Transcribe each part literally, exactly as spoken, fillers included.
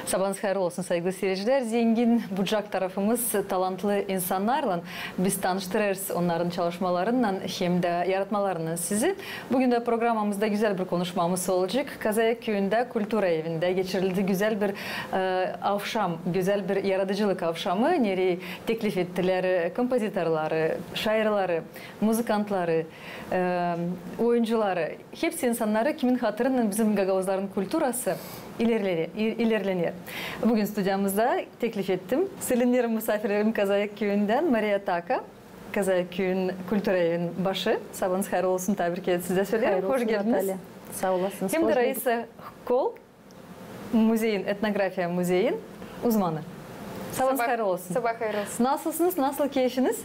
Sabaanız hayır olsun, saygılı siiredicilär. Zengin, bucak tarafımız talantlı insannarlan. Biz tanıştırêrız onnarın çalışmalarınnan hem dä yaratmalarınnan sizi. Büün dä programamızda gözäl bir konuşmamız olacek. Kazayak küüyündä kultura evindä geçirildi gözäl bir, e, avşam, gözäl bir yaradıcılık avşamı, nereyi teklif ettilär, e, kompozitorları, şairleri, muzıkantları, e, oyuncuları, hepsi insannarı, kimin hatırınnan bizim gagauzların kulturası ilerleri-, i-, ilerlener. Büün studiyamızda teklif ettim. Seslenerim musaafirlerim Kazayak küüyündän, Mariya Taka, Kazayak küüyün kultura evin başı. Sabaanız hayır olsun, tabrik edäriz, sizdä söleerim. Hoş geldiniz. Saa olasınız. Hem dä Raisa Kol, muzeyin, etnografiya muzeyin uzmanı. Sabaanız hayır olsun. Sabaa hayır olsun. Nasılsınız, nasıl keyfiniz?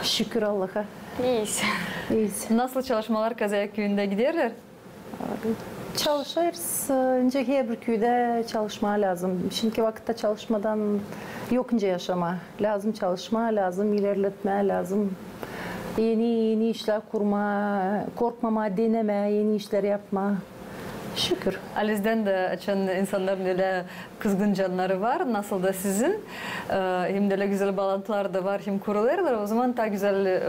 Şükür Allaha. İyiyiz. İyiyiz. Nasıl çalışmalar Kazayak küüyündä giderlär? Çalışêrız. Nicä herbir küüdä çalışmaa lääzım. Şindiki vakıtta çalışmadan yok nicä yaşamaa. Lääzım çalışmaa, lääzım ilerletmää, lääzım eni, eni işlär kurmaa, korkmamaa, denemää, eni işlär yapmaa. Şükür. Alizdän dä açan insannarın ölä kızgın cannarı var, nasıl da sizin. E, hem dä ölä gözäl baalantılar da var, hem kurulêrlar, ozaman taa gözäl, e,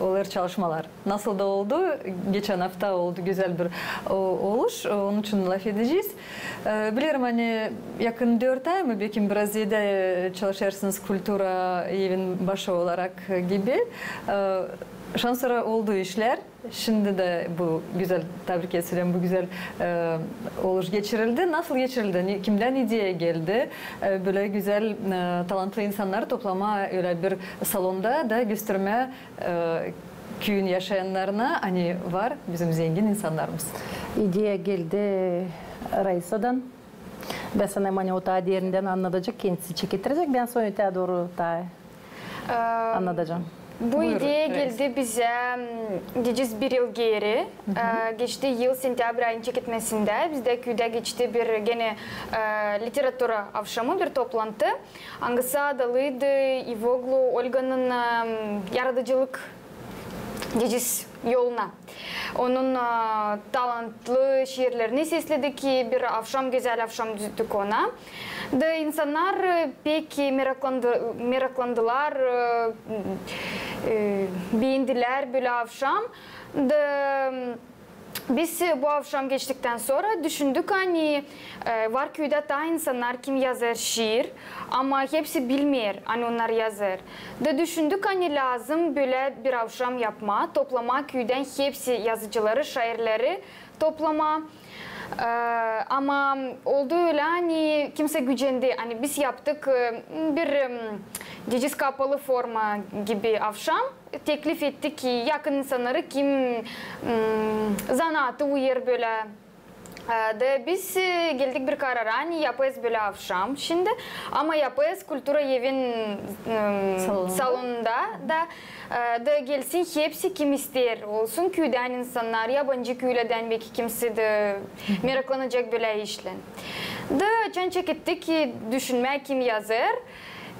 olêr çalışmalar. Nasıl da oldu, geçän afta oldu gözäl bir, o, oluş, onun için lafedecez. E, bilerim, ani yakın dört ay mı, bekim biraz zerä, e, çalışêrsınız kultura evin başı olarak gibi. E, şansora oldu işlär. Şindi dä bu gözäl, tabrik edäriz, bu gözäl, e, oluş geçirildi. Nasıl geçirildi? Ni-, kimdän ideya geldi? E, bölä gözäl, e, talantlı insannarı toplamaa ölä bir salonda da göstermää, e, küüyün yaşayannarına, ani var bizim zengin insannarımız. İdeya geldi Raisadan. Bän sana, ani o taa derindän annadacek, kendisi çekettirecek, bän sora ötää dooru taa annadacam. Bu ideya geldi bizä, m, deyecez, bir yıl geeri. E, geçti yıl sentябрь ayın çeketmesindä bizdä küüdä geçti bir genä, e, literatura avşamı, bir toplantı, angısı adalıydı İvoglu Olganın, e, yaradıcılık deyecez yoluna. Onun, e, talantlı şiirlerini sesledik, bir avşam, gözäl avşam düzdük ona. Da insannar, e, pek meraklandı-, meraklandılar, e, e, beendilär bölä avşam. Da, biz bu avşam geçtiktän sora düşündük, ani, e, var küüdä taa insannar, kim yazêr şiir, ama hepsi bilmeer, ani onnar yazêr. Da düşündük, ani lääzım bölä bir avşam yapmaa, toplamaa küüdän hepsi yazıcıları, şairleri toplamaa. E, ama oldu ölä, ani kimsey gücendi, ani biz yaptık, e, bir, em, deyecez, kapalı forma gibi avşam. Teklif ettik yakın insannarı, kim, m, zanaatı uyêr bölä. E, da biz, e, geldik bir karara, ani yapêrız bölä avşam şindi, ama yapêrız kultura evin, m, salonunda da, e, da gelsin hepsi, kim isteer, olsun küüdän insannar, yabancı küülerdän, beki kimsey dä meraklanacek bölä işlän. Da açan çekettik, e, düşünmää, kim yazêr.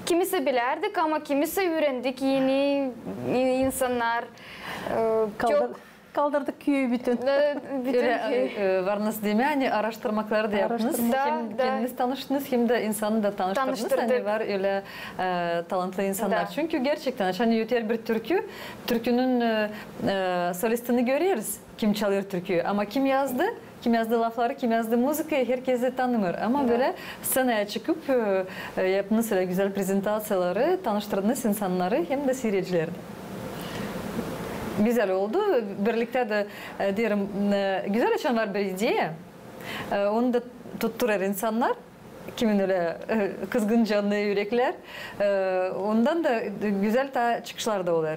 Kimisi bilärdik, ama kimisi üürendik, eni, e, insannar, e, çok Kaldırdık küüyü bütün. Ölä, e, var nasıl demää, ani araştırmakları da yaptınız. Hem kendiniz tanıştınız, hem dä insanı da tanıştırdınız. Ani var ölä, e, talantlı insannar. Çünkü gerçekten, açan öter bir türkü, türkünün, e, e, solistini göreriz, kim çalêr türküyü. Ama kim yazdı, kim yazdı lafları, kim yazdı muzıkayı, herkezi tanımêêr. Ama bölä sţenaya çıkıp, e, e, yaptınız ölä gözäl prezentaţiyaları, tanıştırdınız insannarı hem dä siiredicileri. Gözäl oldu. Birliktä dä, e, deerim, e, gözäl, açan var bir ideya, e, onu da tutturêr insannar, kimin ölä, e, kızgın canlı üreklär, e, ondan da gözäl taa çıkışlar da olêr.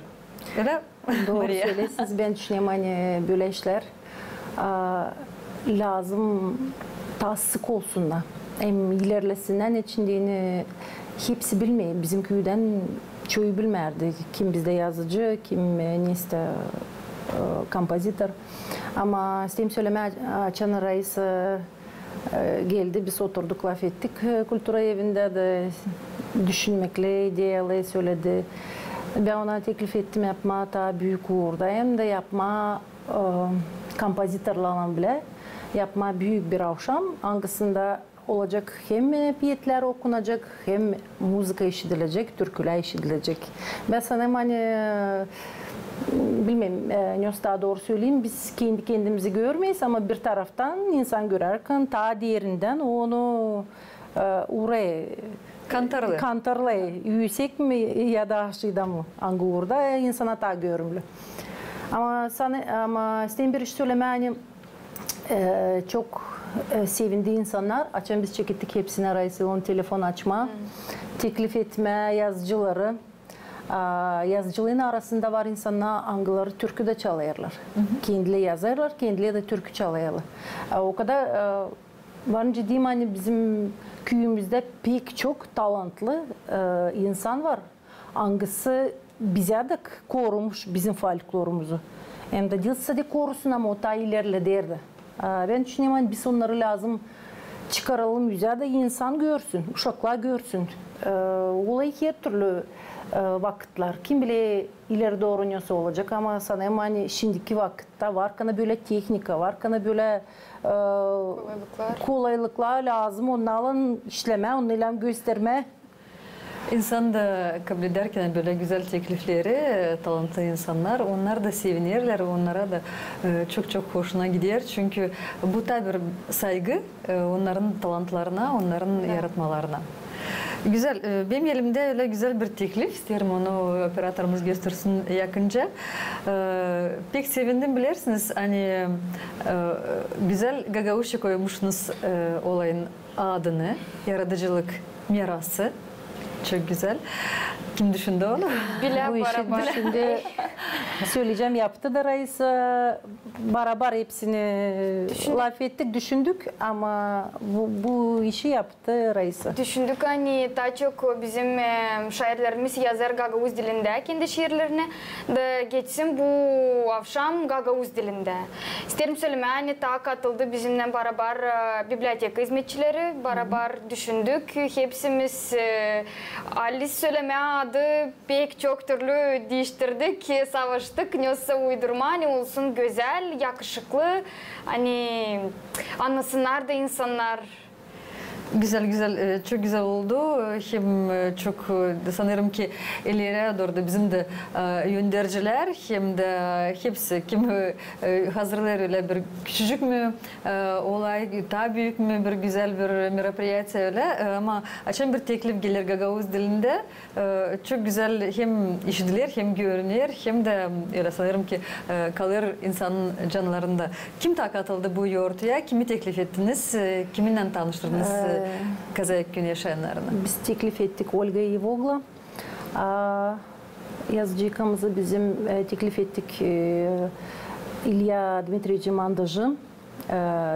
Ölä? Dooru söleersiniz, bän düşünerim, ani bölä işlär, a, lääzım taa sık olsunnar. Hem ilerlesinnär, neçin deyni hepsi bilmeer. Bizim küüdän çoyu bilmärdi, kim bizdä yazıcı, kim, e, nesä, e, kompozitor. Ama isteerim sölemää, açan Raisa e, geldi, biz oturduk, lafettik, e, kultura evindä dä, düşünmeklär, ideyalar söledi. Bän ona teklif ettim yapmaa taa büük uurda, hem dä yapmaa, e, kompozitorlarlan bilä yapmaa büük bir avşam, angısında olacek, hem, e, peetlär okunacek, hem muzıka işidilecek, türkülär işidilecek. Bän sanêrım, ani, e, bilmeerim, e, nesoy taa dooru söleyim, biz kendi-kendimizi görmeeriz, ama bir taraftan insan görärkan taa derindän onu, e, orayı kantarlêêr. Kantarlêêr. Üüsek mi ya da aşaada mı, angı uurda, e, insana taa görümlü. Ama sana, ama isteerim bir iş sölemää, ani e, çok, e, sevindi insannar, açan biz çekettik hepsinä, Raisa, onu telefon açmaa, teklif etmää yazıcıları. A, yazıcıların arasında var insannar, angıları türkü dä çalêrlar. Kendileri yazêrlar, kendileri dä türkü çalêrlar. A, o kadar, e, var nicä deyim, ani bizim küüyümüzdä pek çok talantlı, e, insan var. Angısı bizä dä korumuş bizim folklorumuzu. Hem dä diil sade korusun, ama o taa ilerleder dä. A, bän düşünerim, ani biz onnarı lääzım çıkaralım üzä dä, insan görsün, uşaklar görsün. E, olêr her türlü, e, vakıtlar. Kim biler, ileri dooru nesoy olacek, ama sanêrım, ani şindiki vakıtta var kana bölä tehnika, var kana bölä, e, kolaylıklar, lääzım onnarlan işlemää, onnarlan göstermää. İnsan da kabledärkan bölä gözäl teklifleri, e, talantlı insannar, onnar da sevinerlär, onnara da, e, çok-çok hoşuna gider. Çünkü bu taa bir saygı, e, onnarın talantlarına, onnarın yaratmalarına. Gözäl, e, benim elimdä ölä gözäl bir teklif, isteerim onu operatorumuz göstersin yakınca. E, pek sevindim, bilersiniz, ani, e, gözäl gagauzça koymuşsunuz, e, olayın adını, yaradıcılık mirası. Çok gözäl. Kim düşündü onu? Bu işi düşündü. Söleyecäm, yaptı da Raisa. Barabar hepsini lafettik, düşündük, ama bu, bu işi yaptı Raisa. Düşündük, ani taa çok bizim, e, şairlerimiz yazêr gagauz dilindä kendi şiirlerini, da geçsin bu avşam gagauz dilindä. İsteerim sölemää, ani taa katıldı bizimnän barabar, e, biblioteka izmetçileri, barabar düşündük hepsimiz, e, alis sölemää adı pek çok türlü diiştirdik, e, savaştık, nesoy uydurmaa, ani olsun gözäl, yakışıklı, ani annasınnar da insannar. Gözäl, gözäl, e, çok gözäl oldu. Hem, e, çok, e, sanêrım ki, ileriyä dooru da bizim dä, e, öndercilär, hem dä hepsi, kim, e, e, hazırlêêr ölä bir küçücük mü, e, olay, taa büük mü bir gözäl bir meropriyatiya ölä. E, ama açan bir teklif geler gagauz dilindä, e, çok gözäl hem işidiler, hem görüner, hem dä ölä sanêrım ki, e, kalêr insanın canlarında. Kim taa katıldı bu yortuya, kimi teklif ettiniz, e, kiminnän tanıştırdınız, e, Kazayak küüyün yaşayannarını? Biz teklif ettik Olga Evogla, a, yazıcıykamızı, bizim, e, teklif ettik, e, İlya Dmitriyeviç Mandajı, e,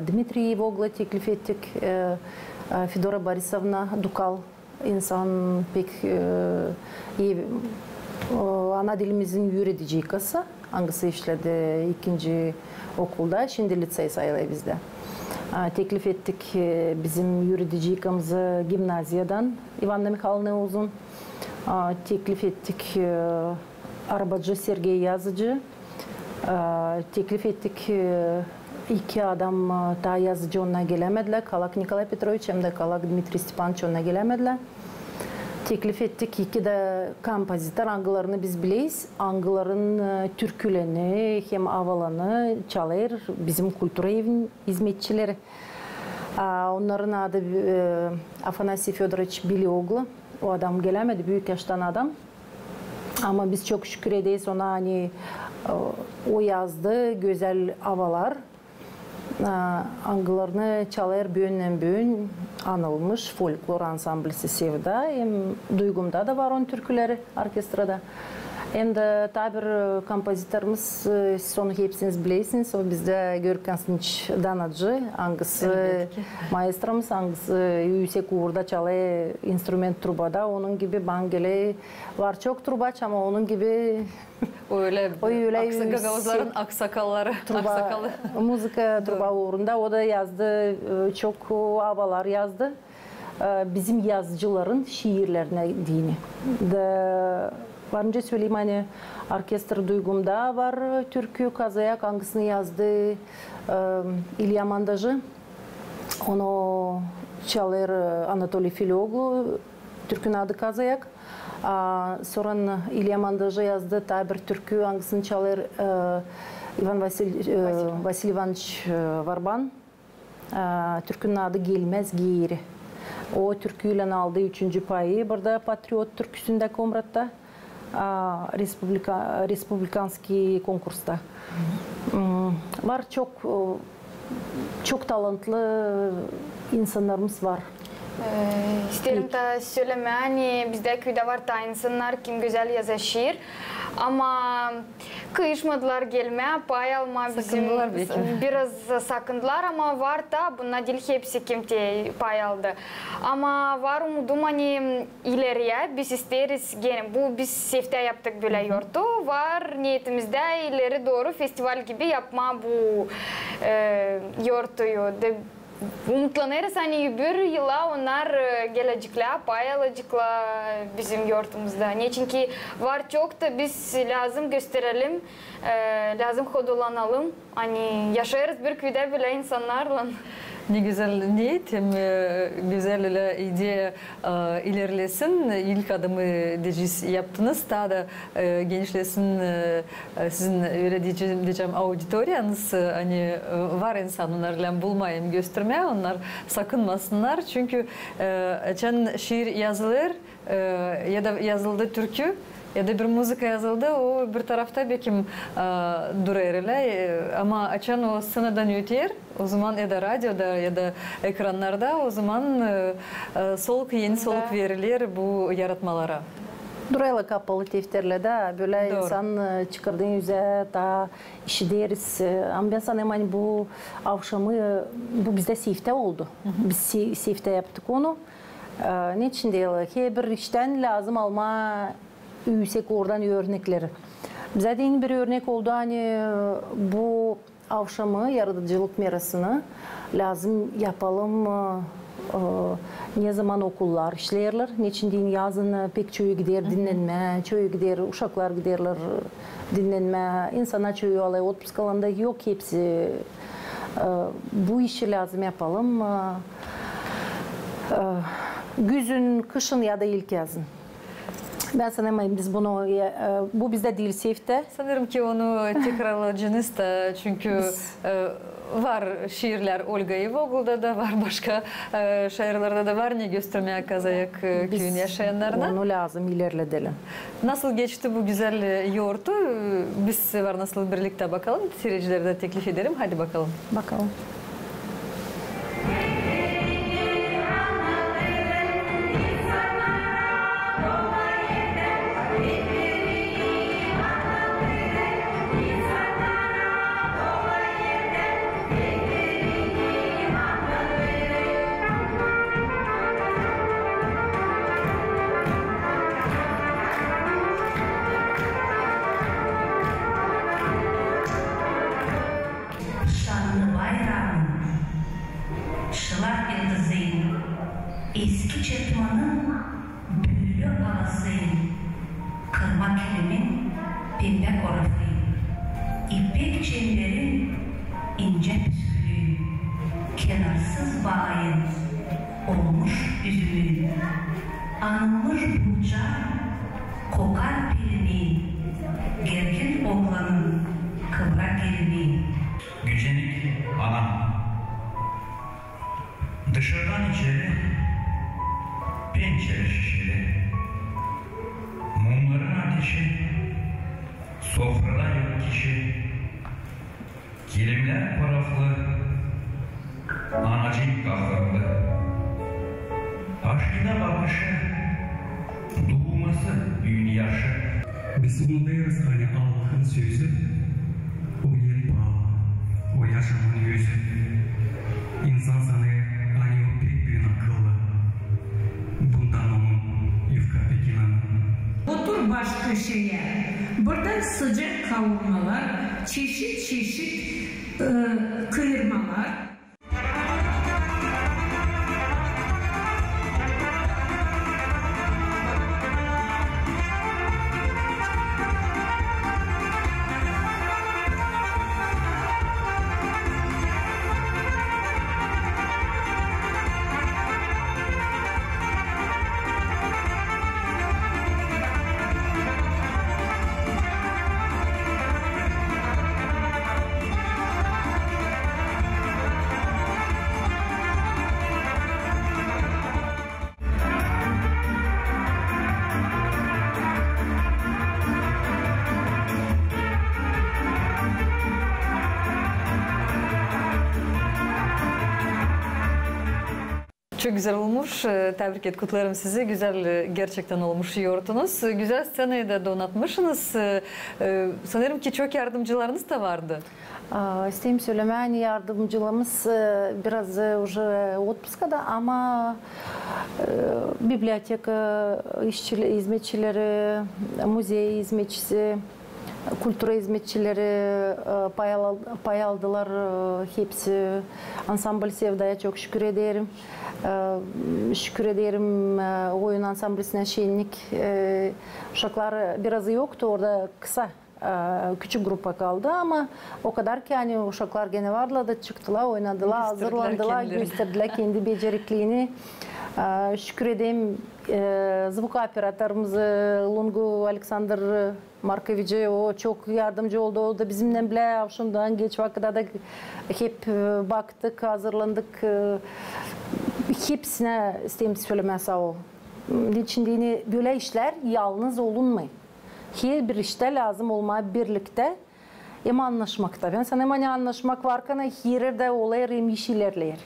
Dmitriy Evogla teklif ettik, e, e, Fedora Borisovna Dukal. İnsan pek, e, e, o, ana dilimizin üürediciykası, angısı işledi ikinci okulda, şindi licey sayılêr bizdä. A, teklif ettik, e, bizim üürediciykamızı gimnaziyadan, İvanna Mihaylovna Uzun. A, teklif ettik, e, arabacı Sergey Yazıcı. E, teklif ettik, e, iki adam, e, taa yazıcı, onnar gelämedilär. Kalak Nikolay Petroviç hem dä Kalak Dmitriy Stepanoviç, onnar gelämedilär. Teklif ettik iki dä kompozitor, angılarını biz bileriz, angıların, e, türkülerini hem avalarını çalêr bizim kultura evin izmetçileri. A, onnarın adı, e, Afanasiy Födoroviç Belioglu. O adam gelämedi, büük yaştan adam. Ama biz çok şükür ederiz ona, ani, e, o yazdı gözäl avalar, e, angılarını çalêr büündän-büün anılmış folklor ansamblisi Sevda, hem Duygumda da var onun türküleri orkestrada. Hem dä taa bir, e, kompozitorumuz, e, siz onu hepsiniz bilersiniz, o bizdä Görüp Konstantinoviç Danacı, angısı maestromuz, angısı üüsek uurda çalêr instrument trubada, onun gibi bana geler var çok trubaç, ama onun gibi o ölä, o ölä aksa-, gagauzların aksakalları, truba, aksakalları. Muzıka, truba uurunda o da yazdı, e, çok, e, avalar yazdı. E, bizim yazıcıların şiirlerinä deyni. Da var nicä söleyim, ani orkestr Duygumda var, türkü kazayak, angısını yazdı, e, İlya Mandajı. Onu Çalêr, e, Anatoliy Filioglu, türkünün adı Kazayak. A, sora İlya Mandaji yazdı taa bir türkü, angısını çalêr, e, İvan Vasil-, e, Vasilij İvanoviç, e, Varban. E, türkünün adı Gelmäz geeri. O türküylän aldı üçüncü payı burada patriot türküsündä Komratta, a, respublika-, respublikanskiy konkursta. M, var çok, e, çok talantlı insannarımız var. E, isteerim taa sölemää, ani bizdä küüdä var taa insannar, kim gözäl yazêr şiir. Ama kıyışmadılar gelmää, pay almaa bizim. Sakındılar beki. Biraz sakındılar, ama var taa, bunnar diil hepsi, kim te pay aldı. Ama var umudum, ani ileriyä biz isteeriz genä, bu biz seftä yaptık bölä yortu, var neetimizdä ileri dooru festival gibi yapmaa bu, e, yortuyu. De, umutlanêrız, ani öbür yıla onnar, e, gelecekler, pay alaceklar bizim yortumuzda. Neçinki var çok da biz lääzım gösterelim, e, lääzım hodulanalım, ani yaşêêrız bir küüdä bölä insannarlan. Ne gözäl neet hem, e, gözäl ölä ideya, e, ilerlesin. İlk adımı deyecez, yaptınız. Taa da, e, genişlesin, e, e, sizin, ölä deyecäm, deyecäm, auditoriyanız, e, ani, e, var insan, onnarı lääzım bulmaa hem göstermää, onnar sakınmasınnar. Çünkü, e, açan şiir yazılêr, e, ya da yazıldı türkü, ya da bir muzıka yazıldı, o bir tarafta bekim, e, durêr ölä, e, ama açan o sţenadan öter, o zaman ya da radioda, ya da ekrannarda, o zaman, e, e, soluk, eni soluk veriler bu yaratmalara. Durêrlar kapalı defterlerdä, bölä insan, e, çıkardın üzä, taa işideriz. E, ama bän sanêrım, ani bu avşamı, e, bu bizdä seftä oldu. Biz se-, seftä yaptık onu. E, neçin deyni, herbir iştän lääzım almaa üüsek oradan örnekleri. Bizä dä eni bir örnek oldu, ani, e, bu avşamı, yaradıcılık merasını lääzım yapalım, e, e, ne zaman okullar işleerlär, neçin deyni yazın, e, pek çoyu gider dinnenmää, çoyu gider, uşaklar giderlär dinnenmää, insannar çoyu alêr otpuskalanda, yok hepsi, e, bu işi lääzım yapalım, e, e, güzün, kışın ya da ilk yazın. Bän sanêrım, biz bunu, e, e, bu bizdä diil seftä. Sanêrım ki, onu tekrarlayacenız da, çünkü, e, var şiirlär Olga Evogluda da, var başka, e, şairlerdä dä var ne göstermää Kazayak, e, küüyün yaşayannarına. Onu lääzım ilerledelim. Nasıl geçti bu gözäl, e, yortu? E, biz var nasıl birliktä bakalım, siiredicilerdä teklif ederim. Hadi bakalım. Bakalım. Şanlı bayramın, şılak yıldızın, eski çatmanın büülü avasın, kırma kilimin pembä korafın, ipek çemberin incä püskülün, kenarsız baayın, olmuş üzümün, anılmış buuçan, kokar pilimin, gergin oglanın kıvrak elinin. Gücenik anam. Dışardan içeri pençere şişeli. Mumların ateşi, sofrada yok kişi. Kilimlär koraflı, anacık kahırlı. Aşkına bakışı, duuması büün yaşı. Biz unudêrız, ani Allahın sözü, o en paalı, o yaşamanın özü. İnsan sanêr, ani o pek büün akıllı. Bundan onun yufka pek inanın. Otur baş köşeyä. Burada sıcak kavurmalar, çeşit-çeşit, e, kıyırmalar. Çok gözäl olmuş. E, tabrik et, kutlêêrım sizi. Gözäl, e, gerçektän olmuş yortunuz. E, gözäl sţenayı da donatmışınız. E, e, sanêrım ki, çok yardımcılarınız da vardı. A, isteerim sölemää, ani yardımcılarımız, e, biraz, e, uje otpuskada, ama, e, biblioteka işçili-, hizmetçileri, muzey hizmetçisi, kultura hizmetçileri, e, pay al-, pay aldılar, e, hepsi. Ansambl Sevdaya çok şükür ederim. E, şükür ederim, e, oyun ansamblisinä Şennik. E, uşaklar biraz yoktu, orada kısa, e, küçük grupa kaldı, ama o kadar ki, ani uşaklar genä vardılar da çıktılar, oynadılar, hazırlandılar, gösterdilär kendi beceriklerini. E, şükür ederim, e, zvuk operatorumuz, e, Lungu Aleksandr Markoviçä, o çok yardımcı oldu. O da bizimnän bilä şundan geç vakıda da hep, e, baktık, hazırlandık. E, hepsinä isteerim sölemää saa ol. Neçin deyni, bölä işlär yalnız olunmêêr. Herbir iştä lääzım olmaa birliktä hem annaşmakta. Bän sanêrım, ani annaşmak varkan, heryerdä olêr hem iş ilerleer.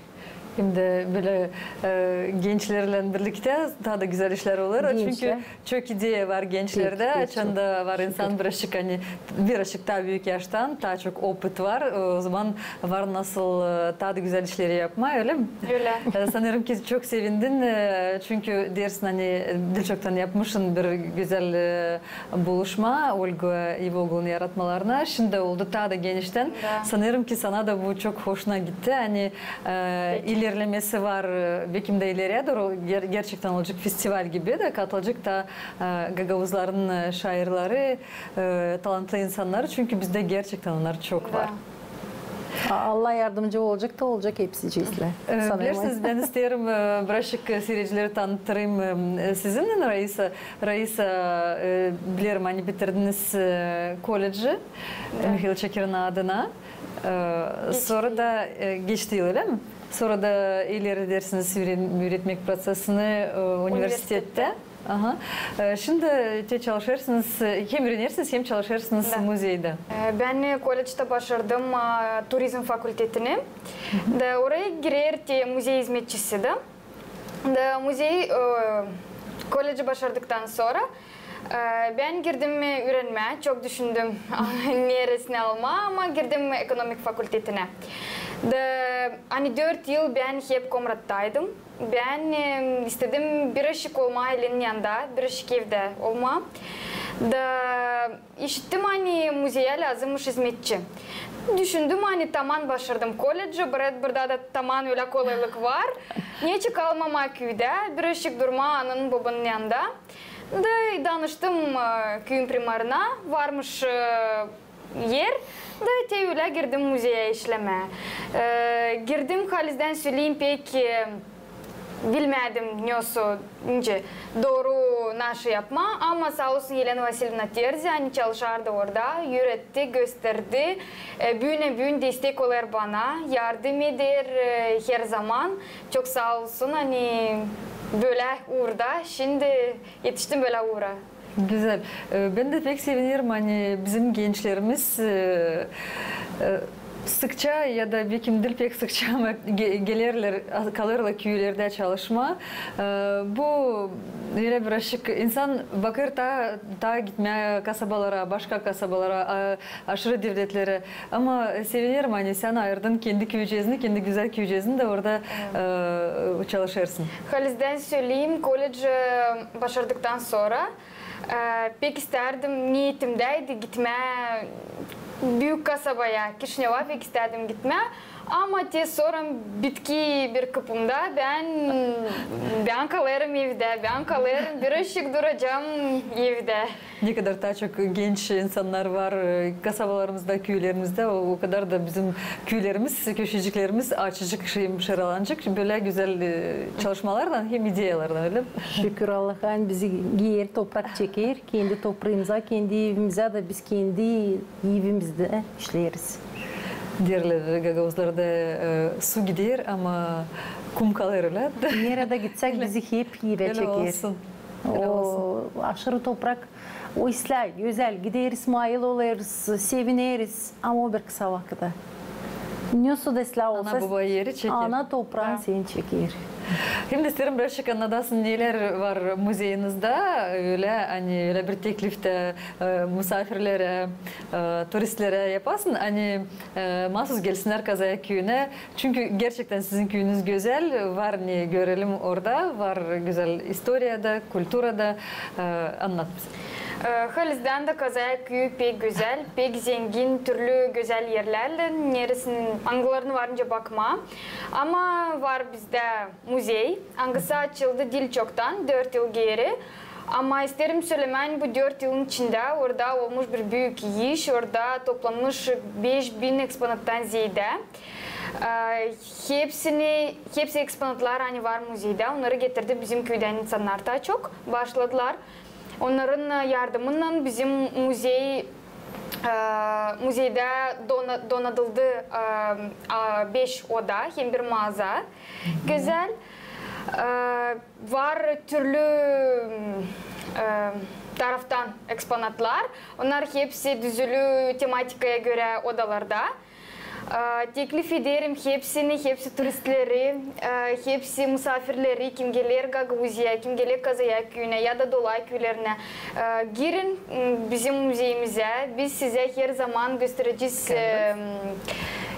Hem dä bölä, e, gençlerlän birliktä taa da gözäl işlär olêr. Çünkü çok ideya var gençlerdä. Açan da var insan birazcık, ani birazcık taa büük yaştan, taa çok opıt var. O zaman var nasıl, e, taa da gözäl işleri yapmaa, ölä mi? Ölä. E, sanêrım ki, çok sevindin, e, çünkü deersin, ani diil çoktan yapmışın bir gözäl, e, buluşma Olga Evoglu'nun yaratmalarına. Şindi oldu taa da geniştän. Sanêrım ki, sana da bu çok hoşuna gitti. Ani, e, ilerlemesi var, e, bekim dä ileriyä dooru ger-, gerçektän olacek festival gibi dä, katılacek da, e, gagauzların, e, şairleri, e, talantlı insannarı, çünkü bizdä gerçektän onnar çok var. A-, Allah yardımcı olacek da olacek hepsi. E, bilersiniz, bän isteerim, e, birazcık siiredicileri tanıttırayım, e, sizinnän, Raisa. Raisa, e, bilerim, ani bitirdiniz, e, koledži, e, Mihail Çakirin adına. E, sora da, e, geçti yıl, ölä mi? Sora da ileri dersiniz üüren-, üüretmäk prosesini, e, universitettä. Universitettä. Aha. E, şindi te çalışêrsınız, e, hem üürenersiniz, hem çalışêrsınız muzeydä. E, bän, e, koledžtä başardım, e, turizm fakultetini. Da oraya girer te muzey hizmetçisi dä. Da muzey, e, koledži başardıktan sora, e, bän girdim, e, üürenmää. Çok düşündüm, neresinä almaa, ama girdim ekonomik fakultetinä. Da, ani dört yıl bän hep Komrattaydım. Bän, e, istedim birazcık olmaa ailenin yanında, birazcık evdä olmaa. Da işittim, ani muzeyä lääzımmış hizmetçi. Düşündüm, ani taman başardım koledži, burada, burada da taman ölä kolaylık var. Neçin kalmamaa küüdä, birazcık durmaa ananın-bobanın yanında. Da danıştım, e, küüyün primarına, varmış, e, er, da te ölä girdim muzeyä işlemää. E, girdim, halizdän söleyim, pek, e, bilmädim, nesoy, nicä dooru, naşı yapmaa, ama saa olsun Elena Vasilievna Terzi, ani çalışardı orada, üüretti, gösterdi. E, büünä-büün destek olêr bana, yardım eder, e, herzaman. Çok saa olsun, ani bölä uurda şindi etiştim, bölä uura. Gözäl. E, bän dä pek sevinerim, ani bizim gençlerimiz, e, e, sıkça ya da bekim diil pek sıkça, ama ge-, gelerlär, a-, kalêrlar küülerdä çalışmaa. E, bu ölä birazcık insan bakêr taa, taa gitmää kasabalara, başka kasabalara, a-, aşırı devletlerä. Ama sevinerim, ani sän ayırdın kendi küüceezini, kendi gözäl küüceezini da orada, e, çalışêrsın. Halizdän söleyim, koledži başardıktan sora, e, pek istärdim, neetimdäydi gitmää büük kasabaya, Kişineva pek istärdim gitmää. Ama te sora bitki bir kıpımda, bän, bän kalêrım evdä, bän kalêrım, birazcık duracam evdä. Ne kadar taa çok genç insannar var, e, kasabalarımızda, küülerimizda, o, o kadar da bizim küülerimiz, köşeciklerimiz açacek, şey, şaralanacek. Bölä gözäl, e, çalışmalarlan hem ideyalarlan, ölä mi? Şükür Allaha, bizi geer toprak çeker, kendi topraamıza, kendi evimizä da biz kendi evimizdä işleeriz. Deerlär, gagauzlarda, e, su gider, ama kum kalêr, ölä. Neredä gitsäk, bizi hep evä çeker. Ölä olsun. O aşırı toprak, o islää, gözäl, gideriz, mayıl olêrız, sevineriz, ama o bir kısa vakıda. Ne su da islää olsa, ana-boba eri çeker. Ana topraanı seni çeker. Hem dä isteerim birazçık annadasın, nelär var muzeyinizdä, ölä, ani ölä bir teklif tä, e, musaafirlerä, e, turistlerä yapasın, ani, e, maasuz gelsinnär Kazayak küüyünä, çünkü gerçektän sizin küüyünüz gözäl, var ne görelim orada, var gözäl istoriya da, kultura da, e, annat bizä. E, halizdän dä Kazayak küüyü pek gözäl, pek zengin türlü gözäl erlärlän, neresin, angılarını var nicä bakmaa. Ama var bizdä muzey, angısı açıldı diil çoktan, dört yıl geeri. Ama isteerim sölemää, ani bu dört yılın içindä orada olmuş bir büük iş, orada toplanmış beş bin eksponattan zeedä. E, hepsini, hepsi eksponatlar, ani var muzeydä, onnarı getirdi bizim küüdän insannar taa çok, baaşladılar. Onnarın, e, yardımınnan bizim muzey, e, muzeydä dona-, donadıldı, e, a, beş oda hem bir maaza. Gözäl. E, var türlü, e, taraftan eksponatlar. Onnar hepsi düzülü tematikaya görä odalarda. E, teklif ederim hepsini, hepsi turistleri, e, hepsi musaafirleri, kim geler Gagauziyaya, kim geler Kazayak küüyünä ya da dolay küülerinä, e, girin, m, bizim muzeyimizä. Biz sizä her zaman gösterecez, e,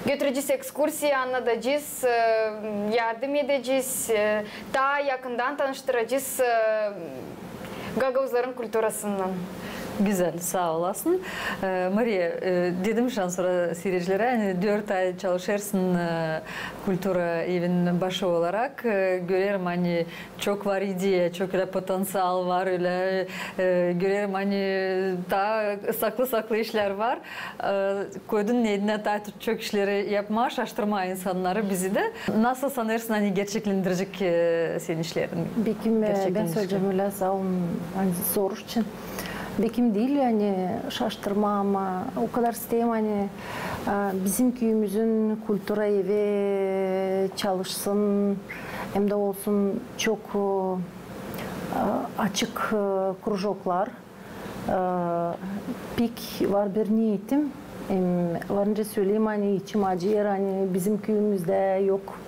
götürecez ekskursiya, annadacez, e, yardım edecez, e, taa yakından tanıştıracez, e, gagauzların kulturasınnan. Gözäl, saa olasın. E, Mariya, e, dedim şansora siiredicilerä, ani dört ay çalışêrsın, e, kultura evin başı olarak. E, görerim, ani çok var ideya, çok ölä potenţial var, ölä, e, görerim, ani taa saklı-saklı işlär var. E, koydun needinä taa çok işleri yapmaa, şaştırmaa insannarı, bizi dä. Nasıl sanêrsın, ani gerçeklendirecek, e, senin işlerin? Bekim, e, bän sölecäm ölä, saa olun, ani soruş için. Bekim diil, ani şaştırmaa, ama o kadar isteerim, ani, e, bizim küüyümüzün kultura evi çalışsın, hem dä olsun çok, e, açık, e, krujoklar. E, pek var bir neetim, hem var nicä söleyim, ani içim acıyêr, ani bizim küüyümüzdä yok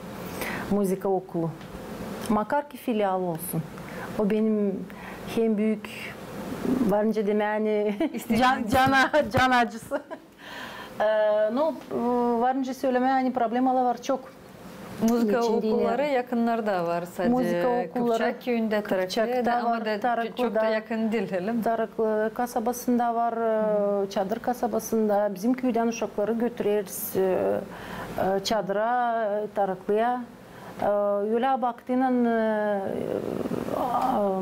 muzıka okulu. Makar ki filial olsun. O benim hem büük, var nicä demää, ani can, can, can acısı. E, no, e, var nicä sölemää, ani problemalar var çok. Muzıka okulları yakınnarda var, sade Kıpçak küüyündä, Taraklıda, ama da çok da yakın diil, ölä mi? Taraklı kasabasında var, e, Çadır kasabasında. Bizim küüdän uşakları götüreriz, e, e, Çadıra, e, Taraklıya. E, ölä baktıynan, e, a,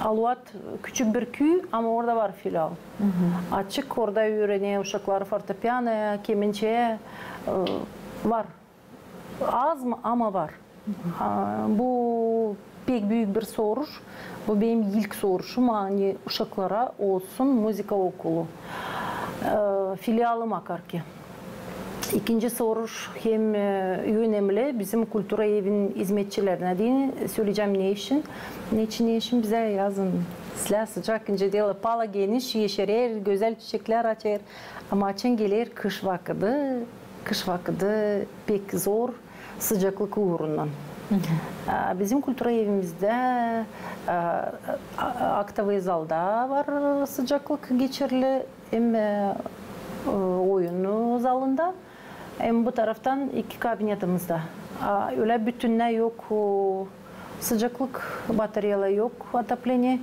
Aluat küçük bir küü, ama orada var filial. Açık, orada üürener uşaklar fortepiyanoya, kemençeyä, e, var. Az mı, ama var. A, bu pek büük bir soruş. Bu benim ilk soruşum, ani uşaklara olsun muzıka okulu. E, filialı makar ki. İkinci soruş hem, e, önemli bizim kultura evin izmetçilerinä deyni söleycäm, neçin. Neçin, neçin bizä yazın islää sıcak, incä diil, pala geniş, yeşerer, gözäl çiçeklär açêr. Ama açan geler kış vakıdı, kış vakıdı pek zor sıcaklık uurundan. A, bizim kultura evimizdä, a, a, aktovıy zalda var sıcaklık geçerli, hem, e, e, oyun zalında, hem bu taraftan iki kabinetimizda. A, ölä bütünnä yok, o, sıcaklık, batareyalar yok, otopleniye.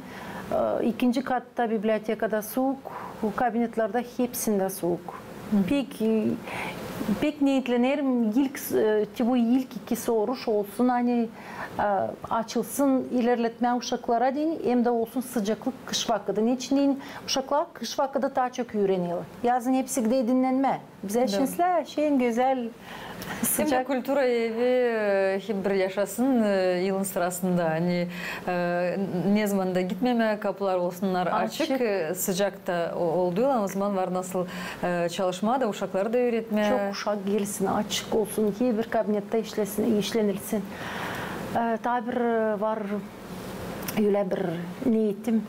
E, ikinci katta bibliotekada suuk, kabinetlerdä hepsindä suuk. Pek, pek neetlenerim ilk, e, te bu ilk iki soruş olsun, ani, e, açılsın ilerletmää uşaklara deyni, hem dä olsun sıcaklık kış vakıdı. Neçin deyni, uşaklar kış vakıdı taa çok üürenerlär. Yazın hepsi gider dinnenmää. Bizä şinsä, şen, gözäl, sıcak. Hem dä kultura evi, e, hep bir yaşasın, e, yılın sırasında. Ani, e, nezaman da gitmemää, kapular olsunnar açık, e, sıcak ta o-, olduylan, ozaman var nasıl, e, çalışmaa da, uşakları da üüretmää. Çok uşak gelsin, açık olsun, herbir kabinettä işlesin, işlenilsin. E, taa bir, e, var ölä bir neetim,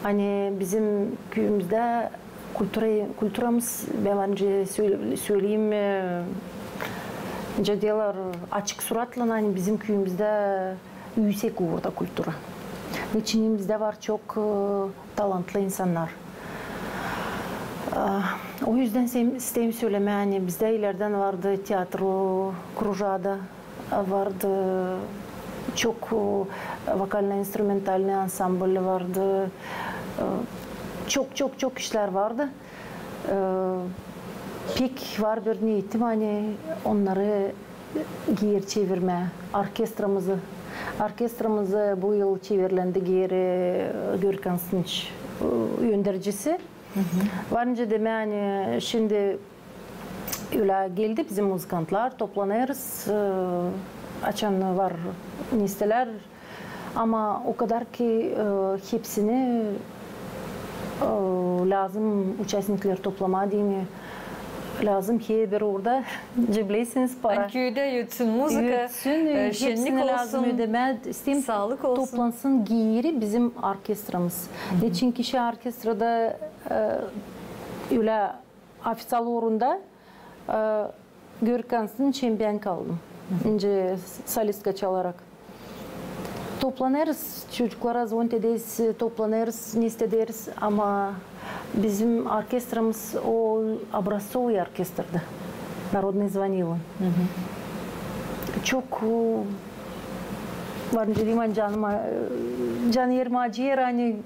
ani bizim küüyümüzdä kultura, kulturamız, bän var nicä söl-, söleyim, e, Bence deerlär açık suratlan, ani bizim küüyümüzdä üüsek uurda kultura. İçimizdä var çok, e, talantlı insannar. E, o üzdän se-, isteerim sölemää, ani bizdä ilerdän vardı teatro krujaada, vardı çok, e, vokalno-instrumentalnıy ansambl vardı. E, çok, çok, çok işlär vardı. E, pek var bir niyetim, ani onnarı geeri çevirmää, orkestramızı. Orkestramız bu yıl çevirlendi geeri, e, Görükan Sınç, e, öndercisi. Var nicä demää, ani şindi ölä geldi bizim muzıkantlar, toplanêrız, e, açan var nestelär, ama o kadar ki, e, hepsini, e, lääzım uçastnikleri toplamaa deyni, lääzım herbir uurda cibleysiniz para. Ani küüdä üütsün muzıka, üütsün, e, hepsini şennik lääzım olsun, ödemää, isteerim, saalık olsun, toplansın geeri bizim orkestramız. Neçin ki şindi orkestrada, e, ölä ofiţial uurunda, e, Görükan Sınç hem bän kaldım. Nicä solistka çalarak. Toplanêrız, çocuklara zvonit ederiz, toplanêrız, neste ederiz, ama bizim orkestramız o образцовый orkestrdı. Narodnıy zvonillan. Çok, e, var nicä deyim, ani canıma, e, can erimä acıyêr, ani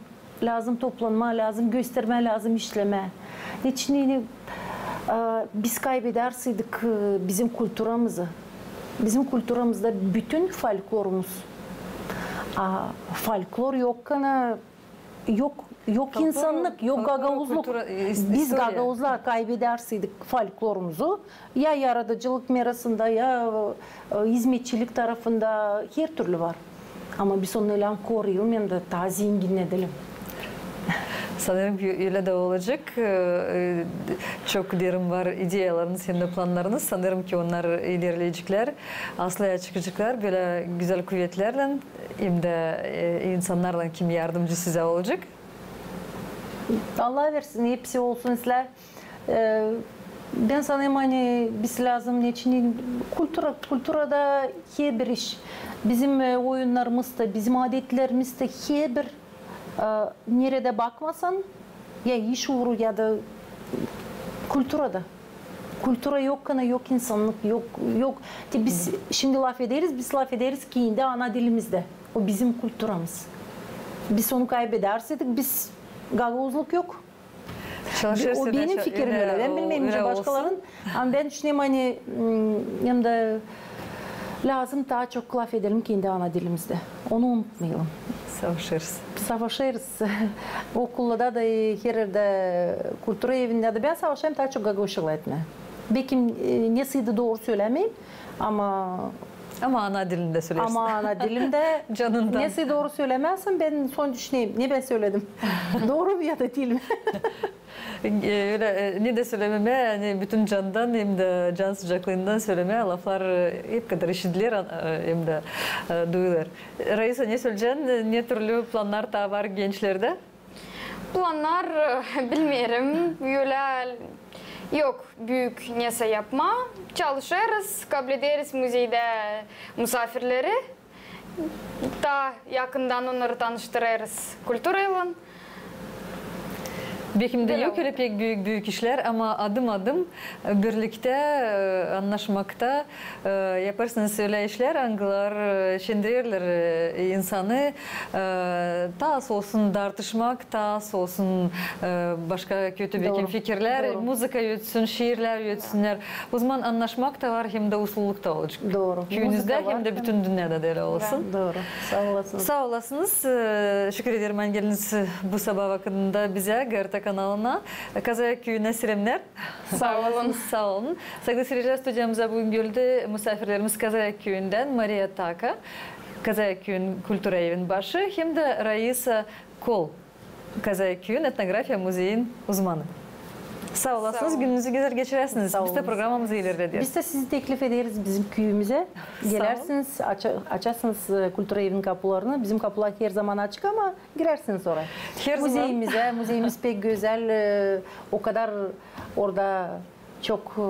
lääzım toplanmaa, lääzım göstermää, lääzım işlemää. Neçin, ani, e, biz kaybederseydik, e, bizim kulturamızı, bizim kulturamızda bütün folklorumuz. A folklor yokkana, yok, yok insannık, yok gagauzluk. Biz gagauzlar kaybederseydik folklorumuzu, ya yaradıcılık merasında, ya, e, hizmetçilik tarafında, her türlü var. Ama biz onu ölä koruyalım hem dä taa zenginnedelim. Sanêrım ki, ölä dä olacek. E, çok derin var ideyalarınız hem dä plannarınız. Sanêrım ki, onnar ilerleyeceklär, aslıya çıkaceklär bölä gözäl kuvetlärlän hem dä, e, insannarlan, kim yardımcı sizä olacek. Allah versin, hepsi olsun islää. E, bän sanêrım, ani biz lääzım, neçin, kultura, kulturada herbir iş, bizim, e, oyunnarımız da, bizim adetlerimiz dä herbir, e, neredä bakmasan, ya iş uuru, ya da kulturada. Kultura yokkana yok insannık, yok, yok. Te biz şindi lafederiz, biz lafederiz kendi ana dilimizdä. O bizim kulturamız. Biz onu kaybederseydik, biz gagauzluk yok. O benim fikirim ölä. Bän bilmeerim, nicä başkaların. Ama bän düşünerim, ani, m, hem dä lääzım taa çok lafedelim kendi ana dilimizdä. Onu unutmayalım. Savaşêrız. Savaşêrız. Okullada da, e, her erdä, kultura evindä dä bän savaşêrım taa çok gagauzçalık etmää. Bekim, e, ne sıydı dooru sölämeerim, ama Ama ana dilindä söleersin. Ama ana dilindä. Canından. Ne sıydı dooru sölämärsin, bän sora düşünerim, ne bän söledim. Dooru mu ya da diil mi? E, ölä, e, ne dä sölememää, ani bütün candan hem dä can sıcaklıından sölemää, laflar, e, hep kadar işidiler, e, hem dä, e, duyulêr. Raisa, ne söleyecän, ne türlü plannar taa var gençlerdä? Plannar, e, bilmeerim, ölä yok büük nesä yapmaa. Çalışêrız, kablederiz muzeydä musaafirleri. Taa yakından onnarı tanıştırêrız kulturaylan. Bekim dä yok ölä pek büük, büük işlär, ama adım-adım, e, birliktä, e, annaşmakta, e, yapêrsınız ölä işlär, angılar, e, şendirerlär, e, insanı, e, taa az olsun dartışmak, taa az olsun, e, başka kötü bekim fikirlär, muzıka ötsün, şiirlär ötsünnär. O zaman annaşmak ta var, hem dä usluluk ta olacek. Dooru. Küüyünüzdä hem dä bütün dünnedä dä ölä olsun. Dooru. Saa olasınız. Saa olasınız. E, şükür ederim, ani geldiniz bu sabaa vakıdında bizä, GRT kanalına. Kazayak küüyünä selämnär. Saa olun. Saa olun. Saygılı seyircilär, studiyamıza büün geldi musaafirlerimiz Kazayak küüyündän Mariya Taka, Kazayak küüyün kultura evin başı, hem dä Raisa Kol, Kazayak küüyün etnografiya muzeyin uzmanı. Saa olasınız, gününüzü gözäl geçiräsiniz. Biz dä programamızı ilerlederiz. Biz dä sizi teklif ederiz bizim küüyümüzä. Gelärsiniz, aça-, açarsınız, e, kultura evin kapularını. Bizim kapular her zaman açık, ama girärsiniz oraya. Her zaman. Muzeyimizä, muzeyimiz pek gözäl, e, o kadar orada çok, e,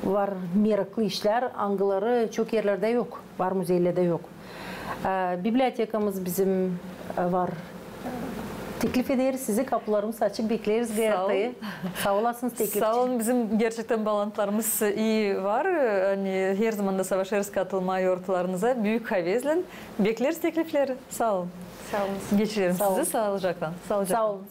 var meraklı işlär, angıları çok erlerdä yok, var muzeylerdä yok. E, bibliotekamız bizim, e, var. Teklif ederiz sizi, kapularımız açık, bekleriz GRT'yı. Saa olasınız teklif için. Saa olun, bizim gerçektän baalantılarımız ii var. Ani her zaman da savaşêrız katılmaa yortularınıza. Büük havezlän bekleriz teklifleri. Saa olun. Saa olun. Geçirelim sizi saalıcaklan. Saa olun.